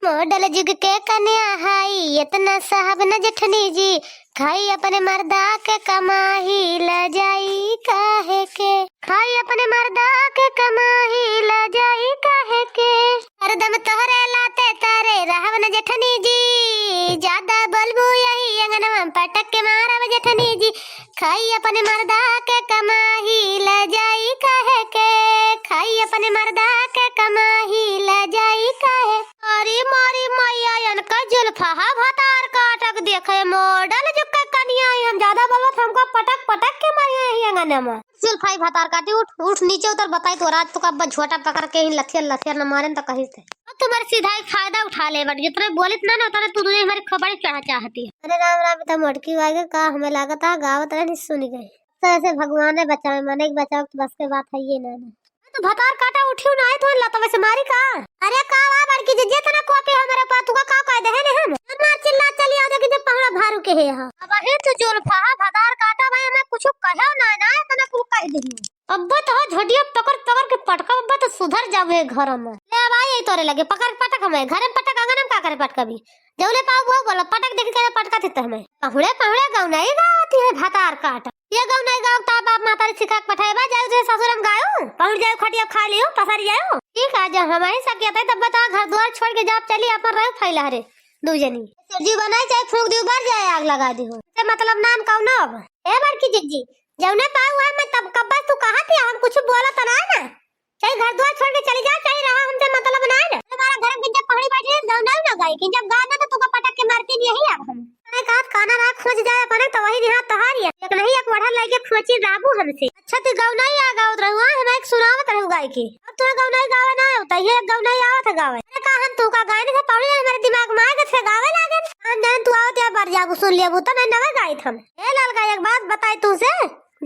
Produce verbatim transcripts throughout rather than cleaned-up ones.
मॉडल जुग के कन्या हाई, इतना साहब न जेठनी जी, खाई अपने मर्दा के कमाई, लजाई काहे के? खाई अपने मर्दा के कमाई, लजाई काहे के? हरदम तोहरे लाते तारे रहब न जेठनी जी, ज्यादा बोलबू यही अंगनवा में पटक के मारब जेठनी जी। खाई अपने मर्दा के कमाई, लजाई काहे के? खाई अपने मर्दा के कमाई, लजाई काहे? अरे मारी मैया, इनका जुल्फहा भतार काटक देखे, मॉडल जुग के कनिया, हम ज्यादा बोलबो त हमका पटक पटक के मारिहैं यही अंगनवा में। जुल्फाई भतार काटी, उठ, उठ नीचे उतर, बताई तोरा आज तो कब झोटा पकड़ के ही लथियर लथियर न मारेन त कहीं से। अब तुम्हारे सीधा ही फायदा उठा ले बट, जितने बोलित ना ना उतने तू तुझे हमारी खबड़ी चढ़ा चाहती है। अरे राम राम, इतना मोटकी वागे का हमें लागत है गावत रहे नहीं सुन गए। तो ऐसे भगवान ने बचावे, माने कि बचावे तो बस के बात है ये ना ना। तो भतार काटा उठियो ना है तो लतवे से मारी का? अरे का वा बड़की जिज्जी, इतना कोपी हमरे ऊपर, तू का का कह दे है ने हम? मार चिल्ला चली आओ, देखी जब पहुड़ा भारू के है हा। अब हे तू जुल्फा भतार काटा भाई, हमें कुछ कहो ना ना, इतना कुछ कह दे। अब्बा तो झोटिया पकड़ पकड़ के पटका, अब्बा तो सुधर जावे घर में। ले अब आई तोरे लगे, पकड़ पटक हमें, घर में पटक, आंगन में का करे पटकबी? जौले पाऊ वो बोलो, पटक देखी के पटका थे हमें। पहुड़े पहुड़े गौनाई गावती है भतार काटा। ये गौनाई गाव ता बाप मातारी सिखा के पठाए बा, जाओ जे ससुर में गायो, पहुड़ जाओ खटिया खा लियो, पसर जाओ। ठीक है, जब हमारी सकियत है तब बता घर द्वार छोड़ के जाओ, चली अपन रहो फैला रे दू जनी। सब्जी बनाई चाहे फूंक दियो, बर जाए आग लगा दियो। से मतलब नाम कौनो अब। ए बड़की जिज्जी, जौने पाऊ है मैं तब कब्बा से तू कहा थी, हम कुछ बोला तो ना ना। चाहे घर द्वार छोड़ के चली जाओ, चाहे रहा हमसे मतलब ना ना। तुम्हारा घर में जब पहाड़ी बैठी है, जब ना ना गाय की, जब गाय ना तो तुमको पटक के मारती नहीं यही अब हम। मैं कहा खाना ना खोज जाए अपने तो वही निहार तोहारी है। एक नहीं एक वढ़न लाइके खोची राबू हमसे। अच्छा तू गौनाई आ गावत रहू, हाँ, हम एक सुनावत रहू गाय की। अब तुम्हें गौनाई गावे ना होता, ये गौनाई आवत है गावे। अरे का हम तू का गाय नहीं पौड़ी हमारे दिमाग में आए, कैसे गावे लागे? हम जान तू आवत या बर जाबू सुन लिया, तो नहीं नवे गाइत हम। ए ललका एक बात बताई तू से,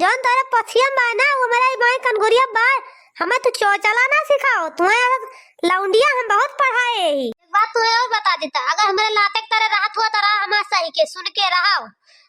जौन तोरे पछिया में बा ना, वो मेरा ई बाई कनगुरिया बा, हमें तू चोचला ना सिखाओ, तुम्हें अब लौंडिया हम बहुत पढ़ाए ही। एक बात तुम्हें और बता देता, अगर हमारे लाते के तरह रहत हुआ तो रहा हमारे सही के, सुन के रहा।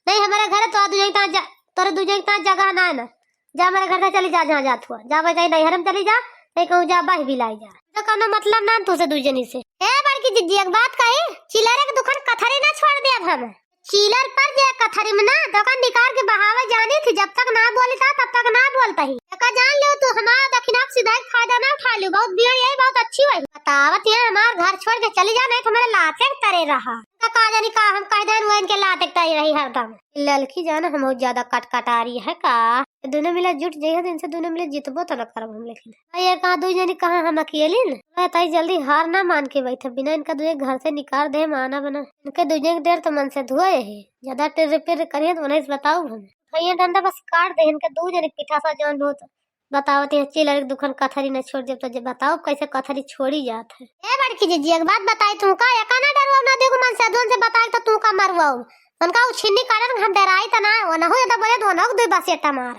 नहीं हमारे घर तो दू जगह ता जा-, तोरे दू जगह ता जगह ना है ना, जा हमारे घर से चली जा, जहाँ जात हुआ जा, मैं चाहे नैहर में चली जा, नहीं कहूँ जा बाही बिलाई जा, तो कौनो मतलब ना तुझसे दू जनी से। ए बड़की जिज्जी एक बात कही, चिलरे के दुकान कथरी ना छोड़ दे अब हम। चीलर पर जे कथरी में ना, तो ओका निकाल के बहावे जानी थी, जब तक ना बोली था, तब तक ना बोलता ही। एका जान लियो तू, हमारा दखिना के सीधा ही फायदा ना उठा लियो। बहुत बिगड़ यही, बहुत अच्छी हुई। बतावत ये हमार घर छोड़ के चली जा, नहीं तो हमारे लाते के तरे रहा। तो का जानी का हम कह देन, वो इनके लाते के तरे रही हरदम। ललकी जान हम बहुत ज्यादा कटकटारी है का? दोनों मिला जुट जाइए तो इनसे दोनों मिला जितबो तो ना करब हम, लेकिन ये कहा दू जनी कहा हम अकेली न? मैं ताई जल्दी हार ना मान के बैठे, बिना इनका दू एक घर से निकाल दे, माना बना। इनके दू जनी देर तो मन से धुए है, ज्यादा टिर पिर करिए तो उन्हें बताओ हम। भैया डंडा बस काट दे, इनके दू जनी पिठासा जौन बहुत बतावत है, चिलर के दुकान कथरी न छोड़ देब तो जब बताओ कैसे कथरी छोड़ी जात है। ए बड़की जिज्जी, एक बात बताई तू का, एका ना डरवाओ ना देखो मन से, अदवन से बताई तो तू का मरवाओ। उनका उछिन्नी काटन हम डराई त ना, वो ना हो जाता बोले तो वो ना दो बस एटा मार।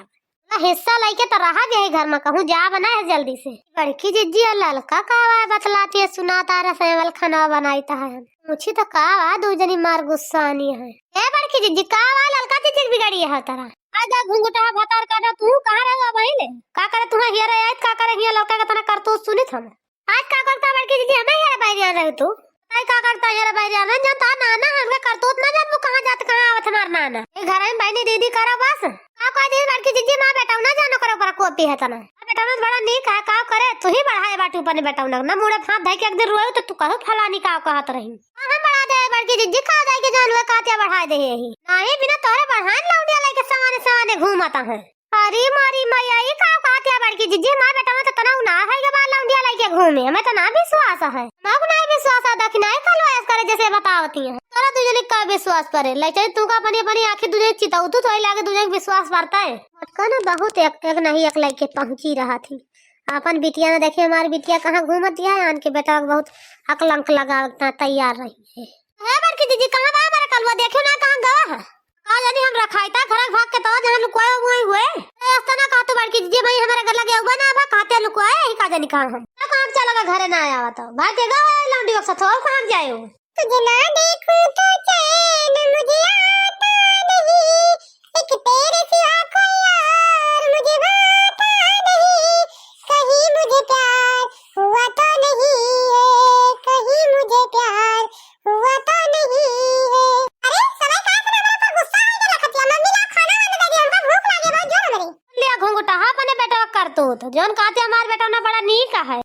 ना हिस्सा लइके तो रहा जे घर में, कहूँ जा बना है जल्दी से। बड़की जिज्जी और ललका का आवाज बतलाती है, सुना तारा सेवल खाना बनाई ता है। पूछी तो का आवाज दो जनी मार गुस्सानी है। ए बड़की जिज्जी का आवाज ललका जिज्जी बिगड़ी है तारा। आ जा घुंघटा भतार काटा, तू कहाँ रहा भाई ले? का करे तुम्हें हियर आयत, का करे हियर लौटा के तना करतूत सुनित हम। आज का करता बड़की जिज्जी, हमें हेरा बाहर रहे तू? ताई का करता हेरा बाहर रहे? जानता नाना, हमके करतूत ना जानबू, कहाँ जात, कहाँ आवत हमार नाना। ये घर में बहनी दीदी करा बस। का कह दी बड़की जिज्जी, माँ बेटा ना जानो करो पर कोपी है तना। माँ बेटा ना बड़ा नीक है, का करे, तू ही बढ़ाए बाटू अपने बेटा ना, ना मुड़े हाथ धइ के एक दिन रोए तो तू कहो फलानी का कहत रही। हाँ, हम बढ़ा दे बड़की जिज्जी, का जाए के जान हुए, का त्या बढ़ाए दे यही। नहीं, बिना तोरे बढ़ाए लौंडिया लेके सवाने सवाने घूमता है। अरे मारी मैया, ई का कहत है बड़की जिज्जी? हमार बेटा में तो तना ना है के बार लौंडिया लेके घूमे, हमें तो ना विश्वास है। हमको ना विश्वास है, देखी ना कल वायस करे जैसे बतावती है। तोरा दू जनी का विश्वास परे? ले चली तू का अपनी, अपनी आँखी दू जनी चिताऊ तू तो लागे दू जनी विश्वास पड़ता है। मटका ना बहुत एक, एक नहीं एक लेके पहुँची रहा थी। अपन बिटिया ना देखी, हमारी बिटिया कहाँ घूमती है, आन के बेटा बहुत अकलंक लगा तैयार रही है। हे बड़की जिज्जी, कहाँ बा हमारा कलुआ? देखियो ना, कहाँ गवा है? का जानी हम रखाई ता, घर भाग के तो जहाँ लुकाए हुए हुए। ए, ऐसा ना कहा तू बड़की जिज्जी, भाई हमारे घर लगे हुआ ना बा, कहाँ ते लुकाए, यही का जानी कहाँ हम। ना कहाँ चला गवा, घरे ना आया हुआ तो। भाग के गवा है लौंडी वक्त तो, कहाँ जाए हो? तुझे ना देखूं तो चैन मुझे आता नहीं, एक तेरे सिवा कोई और मुझे भाता नहीं, कहीं मुझे प्यार हुआ तो नहीं है, कहीं मुझे प्यार तो जौन कहते हमार बेटौना बड़ा नीक है।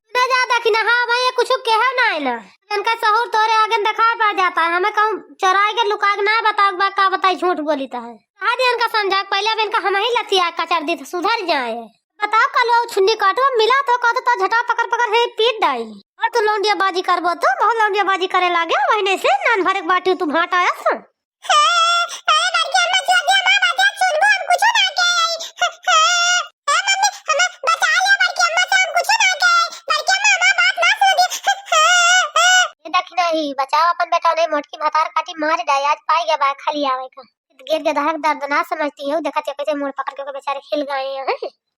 ना जा दखिनहा, भाई ये कुछ कहे ना है ना। इनका सहूर तोरे आगे देखाई पड़ जाता है, हमें कहूँ चोराई के लुकाई के ना बताओ बा, का बताई झूठ बोली तो है। कहा दे इनका समझा के पहले अब इनका हम ही लतिया कचर दी तो सुधर जाए। बताओ कलुआ छुन्नी काटो मिला तो कहते तो झटा पकड़ पकड़ है पीट डाई। और तू लौंडिया बाजी करबो तो बहुत लौंडिया बाजी करे लागे, वही से नान भरे के बाटी तू भाटा आयस। ए, ए, बड़की अम्मा, छोड़ दिया, माँ, बात याद सुनबो, हम कुछो ना कहे। ए, मम्मी, हमें बचा लिया, बड़की अम्मा से हम कुछो ना कहे। बड़की अम्मा, हमार बात ना सुन दी। ए, देखी नहीं, बचाओ अपन बेटा, नहीं मोटकी भतार काटी मार डाई, आज पाई गया बा खाली आवे का। गिर के दहक दर्द ना समझती है, देखा थे कैसे मुड़ पकड़ के ओके बेचारे हिल गए हैं।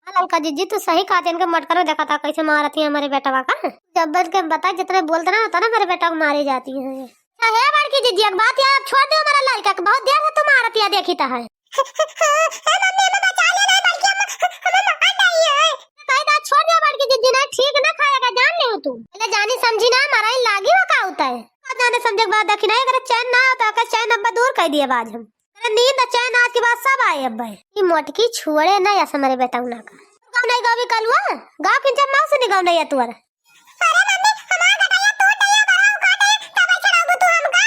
हाँ, ललका जिज्जी, तू सही कहा, इनके मटकरो देखा था कैसे मारती है हमारे बेटवा का। जब बन के बता, जितने बोलते ना होता ना, मेरे बेटा को मारे जाती है। अच्छा, हे बड़की जिज्जी, एक बात यार, छोड़ दो हमारा लड़का के, बहुत देर से तुम आरतिया देखी ता है। हे मम्मी, हमें बचा लेना है, बड़की अम्मा हमें मार डाई है। कही दा, छोड़ दो बड़की जिज्जी, ना ठीक ना खाएगा, जान ले तू। पहले जानी समझी ना, मारा ही लागी वो का होता है। और जाने समझे के बाद देखी ना, अगर चैन ना होता, अगर चैन अब्बा दूर कर दिए बाज हम। अरे नींद चैन आज के बाद सब आए अब्बा। ई मोटकी छोड़े ना या हमारे बेटा उना का। गाँव नहीं गावी कलुआ, गाँव किंचा माँ से नहीं गाँव नहीं है तुअर। अरे मम्मी, हमार गटैया टूट गया, बड़ा उखाट है, तब ऐसे रहोगे तू हमका?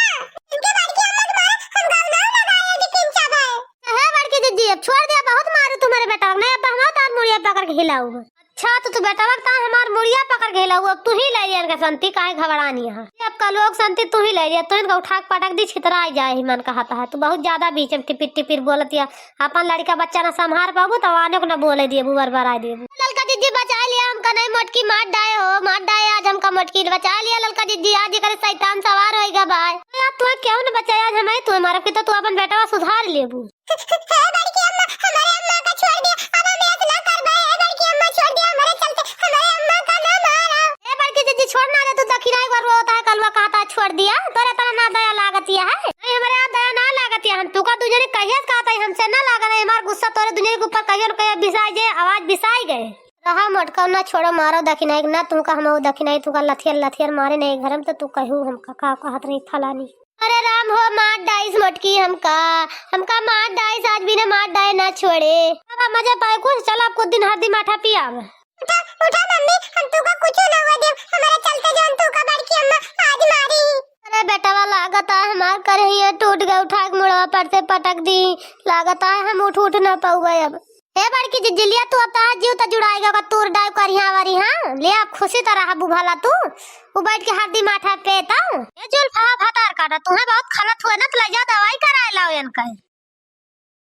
इनके बड़की अम्मा के मारे हम गाँव ना लगाए, ये किंचा भाई। हे बड़की जिज्जी, अब छोड़ दिया, बहुत मारू तुम्हारे बेटा, नहीं अब हम तार मुड़िया पकड़ के हिलाऊ। अच्छा, तो तू बेटवा के ताई हमार मुड़िया पकड़ के हिलाऊ, अब तू ही ले लिया इनका संती, काहे घबरानी है? अब का लोग संती तू ही ले लिया, तो इनका उठा के पटक दी, छितरा जाए ही मन कहता है। तू बहुत ज्यादा बीच में टिपिर टिपिर बोलत या, अपन लड़का बच्चा ना संभार पाबू, तो आने को ना बोले दिए, बुबर बराए दिए। ललका जिज्जी बचा लिया हमका, नहीं मोटकी मार डाए हो, मार डाए आज हमका मोटकी, बचा लिया ललका जिज्जी, आज करे शैतान सवार होएगा भाई। यार तू क्यों ना बचाया आज हमें, तू मारब की तो तू अपन बेटवा सुधार लेबू। हे बड़की अम्मा, हमारे अम्मा का छोड़ दिया, अब हम ऐसे ना करबे। हे बड़की अम्मा, छोड़ दिया, हमारे चलते हमारे अम्मा का ना मारा। हे बड़की जिज्जी, छोड़ ना दे, तू दखिना एक बार रोता है, कलुआ कहता है, छोड़ दिया, तोरे इतना ना दया लागत है। नहीं, हमारे यहाँ दया ना लागत है, हम तुका दुजने कहिए से कहता है, हमसे ना लागा नहीं, हमार गुस्सा तोरे दुजने के ऊपर कहियो न कहियो बिसाई जे, आवाज बिसाई गए। रहा मोटका ना छोड़ो, मारो दखिना एक ना, तुमका हम दखिना, तुमका लथियर लथियर मारे नहीं घर में, तो तू कहू हमका का कहत रही फलानी। अरे राम हो, मार डाइस मोटकी हमका, हमका मार डाइस, आज बिना मार डाए ना छोड़े। अब मजा पाए कुछ, चल अब कुछ दिन हरदी माठा पियाब। उठा, उठा मम्मी, हम तुका कुछ ना हुआ देब, हमारे चलते जौन तुका बड़की अम्मा आज मारी। अरे बेटवा लागत है हमार करहिया टूट गए, उठा के मुड़वा पर से पटक दी, लागत है हम उठ उठ ना पाउबे अब। हे बड़की जिज्जी, लिया तू अब तहार जीव त जुड़ाई गवा, तूर डाइव करिहा वरिहा, लिया अब खुशी त रहबू भला तू, उ बैठ के हरदी माठा पे त। ए जुल्फा भतार काटा, तुहे बहुत खलत हुए ना, त ले जा दवाई कराए लाओ इनका।